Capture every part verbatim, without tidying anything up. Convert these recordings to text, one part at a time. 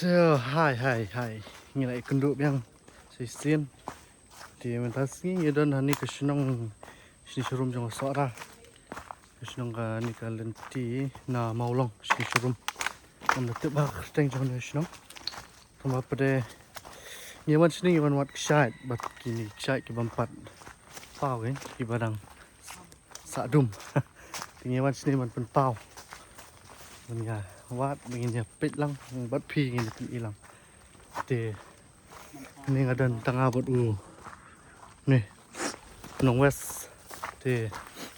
Ayo, hai, hai, hai. Ngi la ïakynduh biang shisien. Te mynta sngi ngi don hangne ka shnong, shane sharum jong ka Sohra. Ka shnong kane ka lynti na Mawlong, shane sharum. Ngam da tip ba kyrteng jong kane ka shnong. Tangba pat de ngi wan shane ngi wan wad kshaid, bad kine kshaid ki bym pat paw, eh, kiba dang sah dum. Te ngi wan shane ban pynpaw. Ban ïa wad, ban ïa peit lang, bad phi ngin ïa pyni lang. Te ne nga don tang ha bad u ne Nong West. Te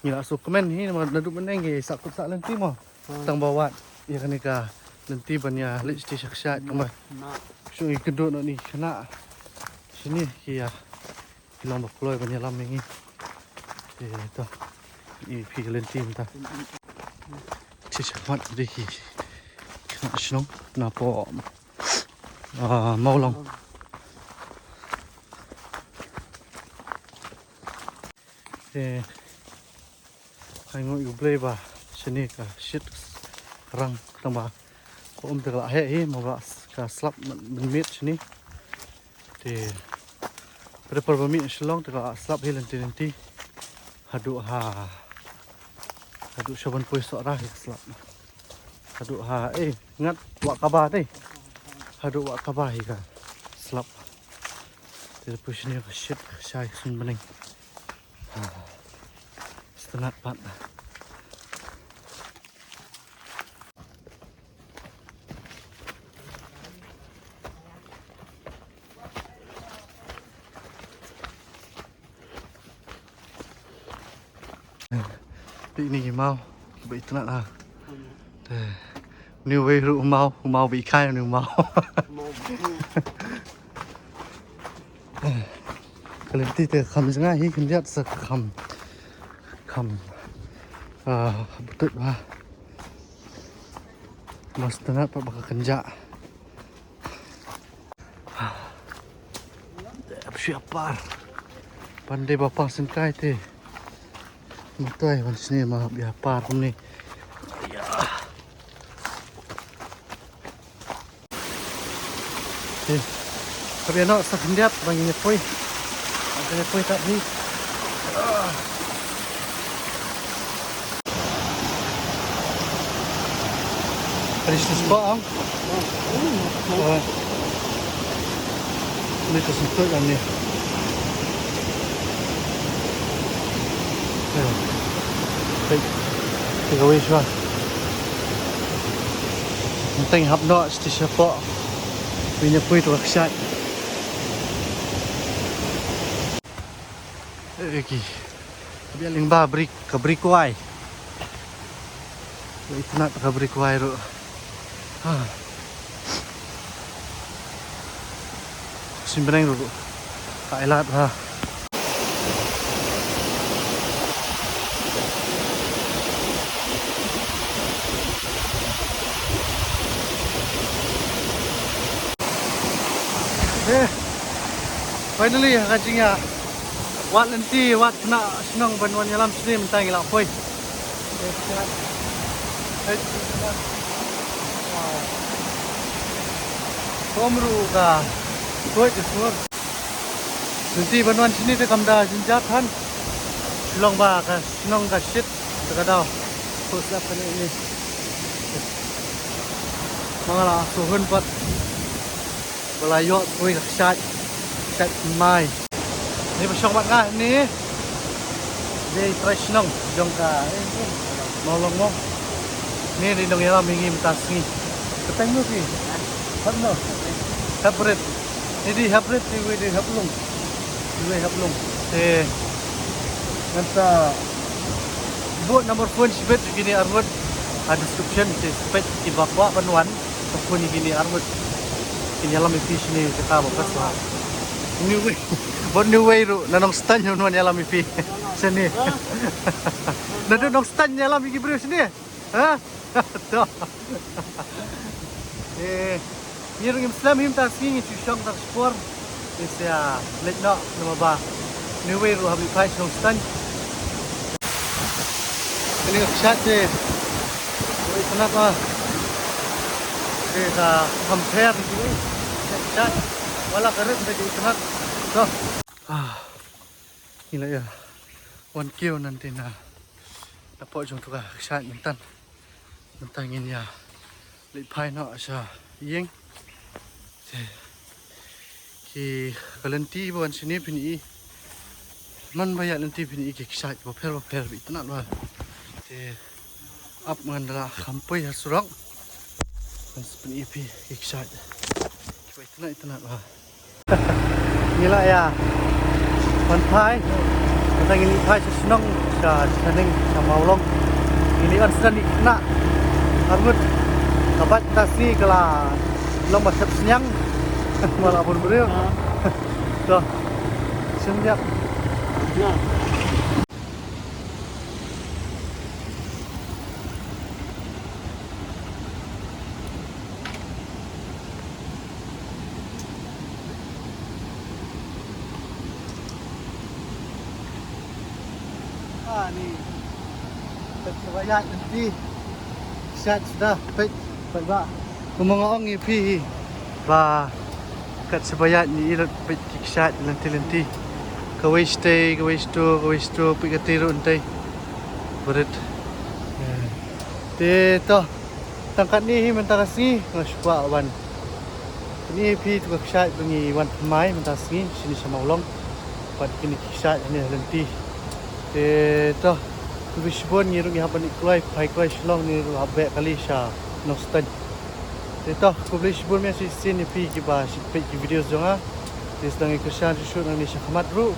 ngi la shu kmen hi, namar naduh mynne ngi sah kut sah lynti mo. Hmm. Tang ba wad ïa kane ka lynti ban ïa leit sha kshaid, tang ba shu ïakynduh noh ïa ki khynnah shane ki ïa ki long ba kloi ban ïalam ïa ngi. Te to, i phi ka lynti mynta. Te shakhmat de ki khynnah shnong napoh, ah, Mawlong. Te Ai nguh ïa U Blei ba shane ka shit rang, tang ba ka um te ka la heh hi, ma ba ka slap mynmiet shane. Te pyrpar ba mih Shillong te ka la slap hi lynti lynti. Haduh ha, haduh sha ban poi Sohra hi ka slap. Haduh ha, eh, ngat wah kaba te. Haduh wah kaba hi ka slap. Te poi shane ka shit ka shai suiñ bneng. Sngewtynnat pat. Te ini i maw ba itynnat ha. Te, une uwei ruh u maw, u maw ba i kai une u maw. Ka lynti te kham jngai hi, khyndiat sa kham, kham, ah, btut ba. Mas tynnat pat ba ka kynjah. Te ap shu ïa par. Ban dei ba pang sngewkai te. Mynta wan shane ma hap ïa par kumne. Ïa. Te hap ïa noh sa khyndiat ba ngin ïa poi. Ba ngin ïa poi tat hi. Ready to spot, ang? Ni ka sngewthuh ïa ni. Take away shuwa. Mynta hap noh sha sha poh. Pynïapoi to ka kshaid. Eki. Bia lyngba bri, ka bri kwai. Itynnat ka bri kwai ruh. Ha. Suiñ bneng ruh ka ai lad ha. Eh, finally, ha ka jingïa wad lynti, wad khynnah shnong ban wan ïalam shane mynta ngi la poi. Pom ruh ka koit ka sur. Lynti ban wan shane te kam da jynjar than. Shu long ba ka shnong ka shit te ka daw. Ko slap kane ni. Ma nga la shu hun pat. Ba la ïoh shuh ka kshaid, kshaid mai. Ni ba shong bad nga ni. Dei trai shnong jong ka, eh, Mawlong mo. Ni dei nongïalam ïa ngi mynta sngi. Kyrteng no phi? Hep no? Hep Rit. Ni dei Hep Rit, ni wei dei Hep Lung. Ni wei Hep Lung. Te ngan sa buh number phone shibit ïa kine arngut ha description, te peit kiba kwah ban wan. Ka phone ïa kine arngut. Kin ïalam ïa phi shane jaka ba best ba. Ni wei. Bad ni wei ruh na Nongstoiñ un wan ïalam ïa phi shane. Naduh Nongstoiñ ïalam ïa ki briew shane. Ha? To. Eh, ngi ruh ngim slem hi mynta sngi, ngi shu shong tang shipor. Ngi sa leit noh namar ba ni wei ruh hap leit phai sha Nongstoiñ. Kane ka kshaid te. Oi, kenapa? Te ka compare ni. Ka wala ka rit ka ji itynnat. To. Ah. Ngi la ïa wan kiew nangta na, napoh jong tu ka kshaid mynta. Mynta ngin ïa leit phai noh sha ïing. Te ki, ka lynti ba wan shane phin i. Man ba ïa lynti phin i ki kshaid bapher bapher ba itynnat bha. Te ap ngan da la kham poi ha surok. Ngan sa pyni ïa phi ki kshaid kiba itynnat itynnat bha. Ngi la ïa wan phai. Mynta ngin ïa phai sha shnong, sha Chaneng, sha Mawlong. Ngin ïa wan sdang ïa ki khynnah arngut. Ka bike mynta sngi ka la long ba shep sniang. Ba la bun briew. To. Shim ïap. Ani. Kat shaba ïaid lynti. Kshaid suda, peit, peit ba. Kumba nga ong ïa phi hi. Ba kat shaba ïaid ngi i lut peit ki kshaid lynti lynti. Kawei shatei, kawei shato, kawei shato, peit katei ruh hangtei. Barit. Eh. Te to. Tang katne hi mynta ka sngi nga shu kwah wan pyni ïa phi tu ka kshaid ba ngi wan thymmai mynta ka sngi shane sha Mawlong. Bad kine ki kshaid hangne ha lynti. Te to, khublei shibun, ngi ruh ngi hap ban ïa kloi, phai kloi Shillong, ngi ruh hap beh kali sha Nongstoiñ. Te to, khublei shibun, ïa shisien ïa phi kiba shu peit ki video jong nga. Te sdang ïa kyrshan shuh shuh nangne shakhmat ruh.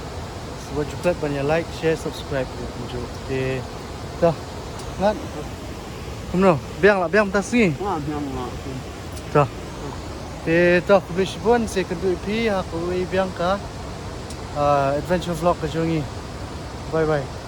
Sa wat ju klet ban ïa like, share, subscribe ruh kumjuh. Te to, ngat. Kumno? Biang la biang mynta sngi. Nga biang nga. To. Te to, khublei shibun, sa ïakynduh ïa phi ha kawei biang ka, ah, adventure vlog ka jong ngi. Bye bye.